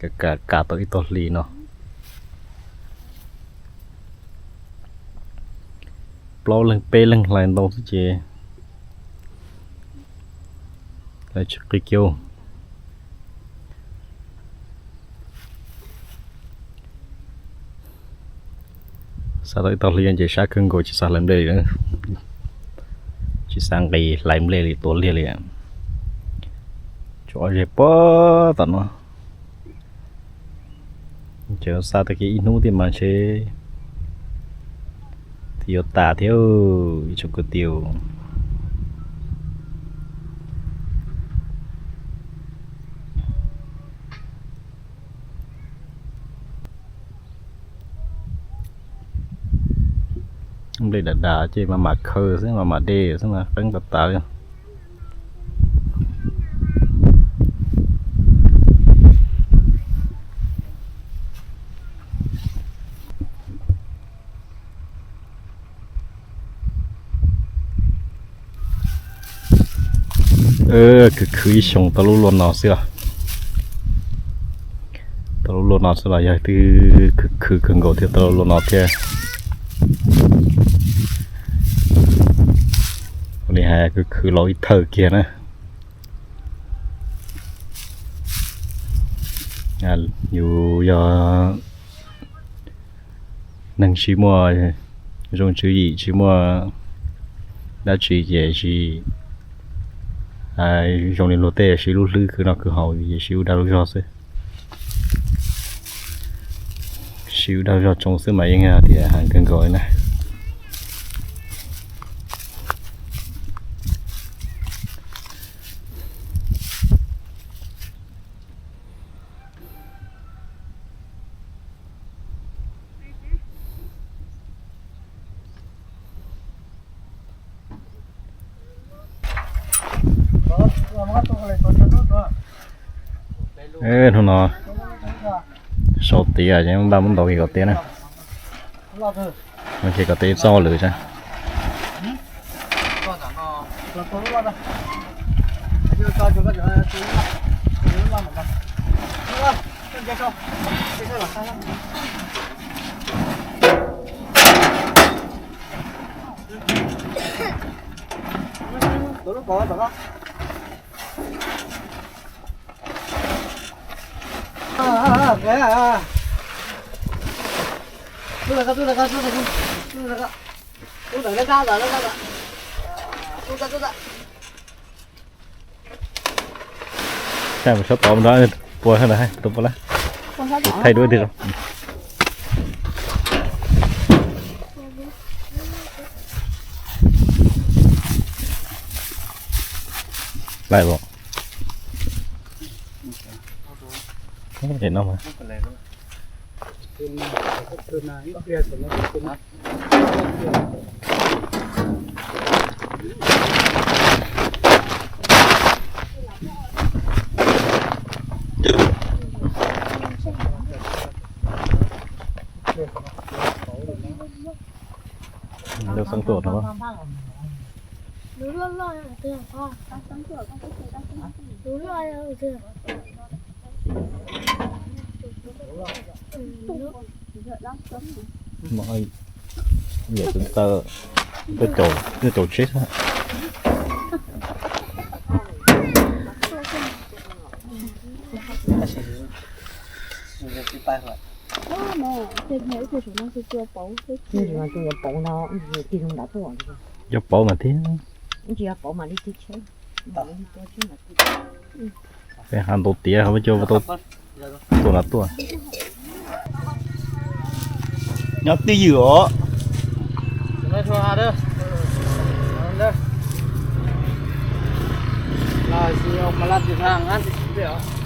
Kam kam tau ib tog hli no. Plaub leeg peb leeg hlais ntau xwb ces hlais tsis qi kiag. Xa tau ib tog hli ces sab kawg nkaus tsis xav hlais nplej li. Tsis xav nqis hlais nplej li, tua liaj li. Tso ob zeg puag tom no. Ces xa tag kis ib hnub thiab mas ntshe twb yuav tas thiab ib tsoom kwv tij. Nplej dam dam ces mas mam khaws xwb, mas mam de xwb mas qeeb tas tas li. Khwv khwv ib xyoos tau lub luaj no xwb os. Tau lub luaj no xwb los yog twb khwv khwv kawg nkaus thiab tau lub luaj no thiab. Ua li hais khwv khwv los ib thawj kiag na. Yus yog neeg tsis muaj zoo tswv yim, tsis muaj dab tsi ces zoo li luag tej siv lub hlwb khwv noj khwv haus ces siv ua dag lub zog xwb. Siv ua dag lub zog tsoo xwb mas yeej tias heev kawg nkaus li na. Hnub no sau tiav ces npaj muab ntaus kom tiav na. Ces kom tiav txoj lwm tsa. Sab tod nrog pua sab tus pua lab. Thaij duab tiag. Laij los. Em no mas. Lub xeeb tuaj no. Yam tus taw, tus caum tsheb xwb. Cov pauv mas thiab. Peb hab ntau tiav, hab cua tau tuaj na tuaj. Nyob twj ywm os.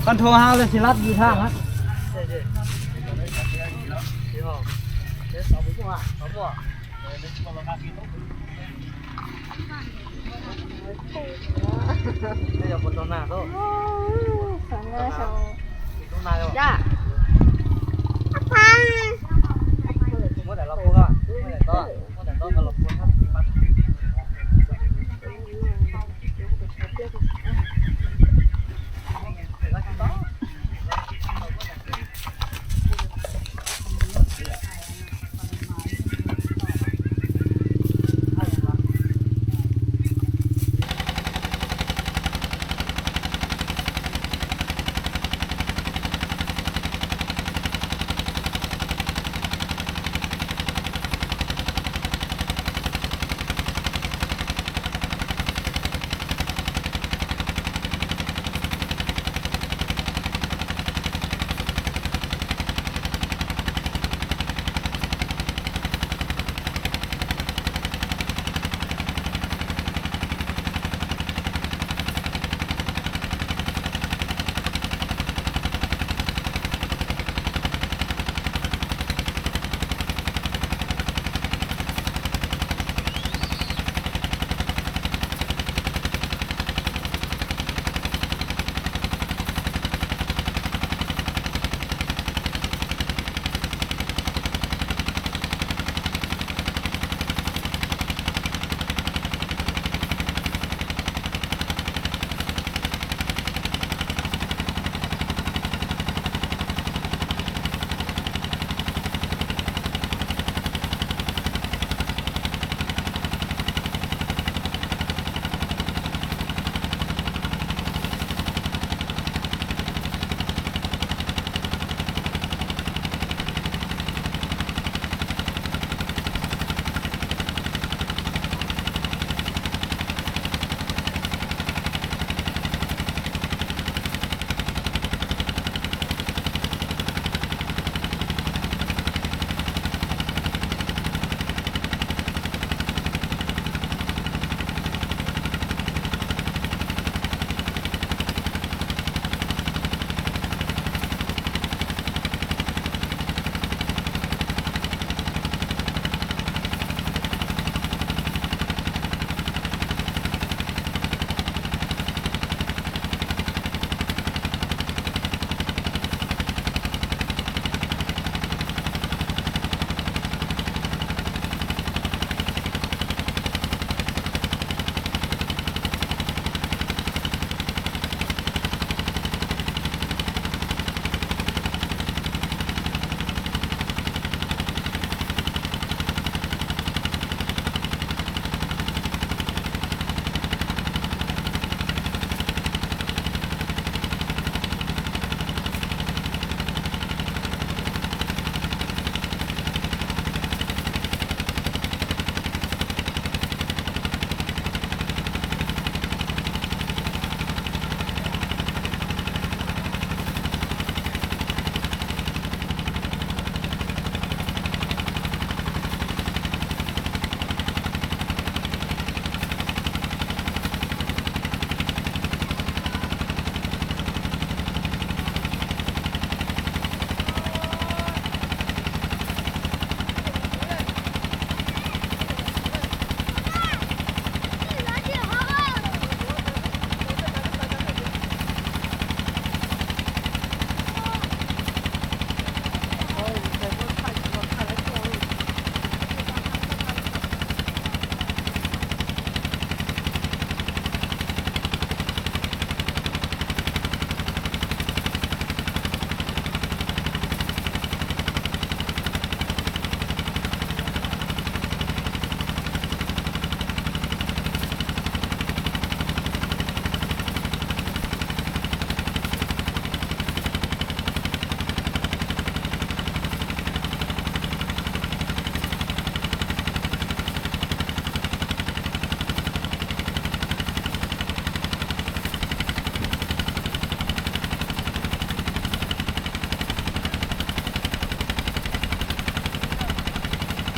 Qhov nthua hab lawv tsis lab yus thaj hab.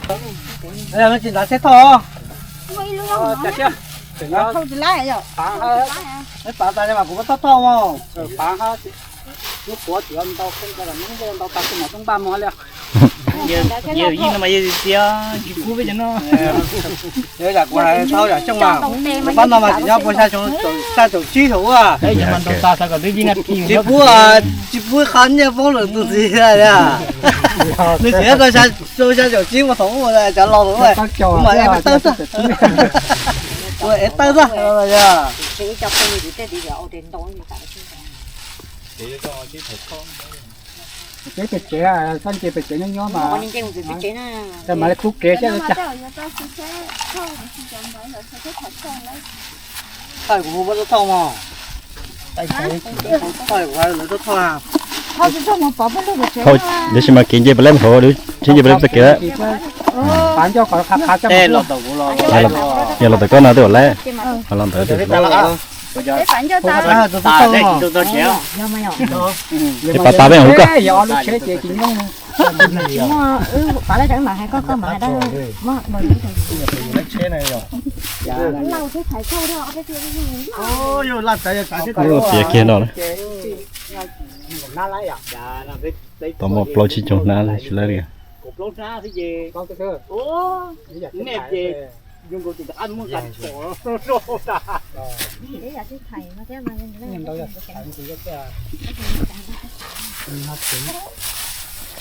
Tsis ntav seb thauj. Pav tas mas kuv muab thauj thauj mas. Lub puav tsis ntau, ntau tas xwb mas toob npaj mog li. Yawg yeej no mas yawg tias tsis pub peb cov no. Yog yam kuv hais thauj yam xyooj mas, kuv pab no mas tsis nyob puas xya caum tsib thaum ub. Tsis pub, tsis pub qhov nyiaj poob lawm tus txiv. Nws txiv rau xya caum tsib mus thaum ub, cov laus thaum ub mas ev tawb xwb. Ev tawb xwb. Peb pem tsev, txoj nce pem tsev nyob nyob mas, mas li kub kev thiab. Thaij kuv hu pab tuaj thauj mog. Thaij kuv hu lawv tuaj thauj. Tiam sis mas kev nce pas leb hauv, tsis nce pas leb txoj kev. Yog los tom koj no twb ua lawm, los ntawd twb ua lawm. Es pas tas peb hu koj. Piav kiag no, tau muaj plaub tsib caug hnab tsis lawv li.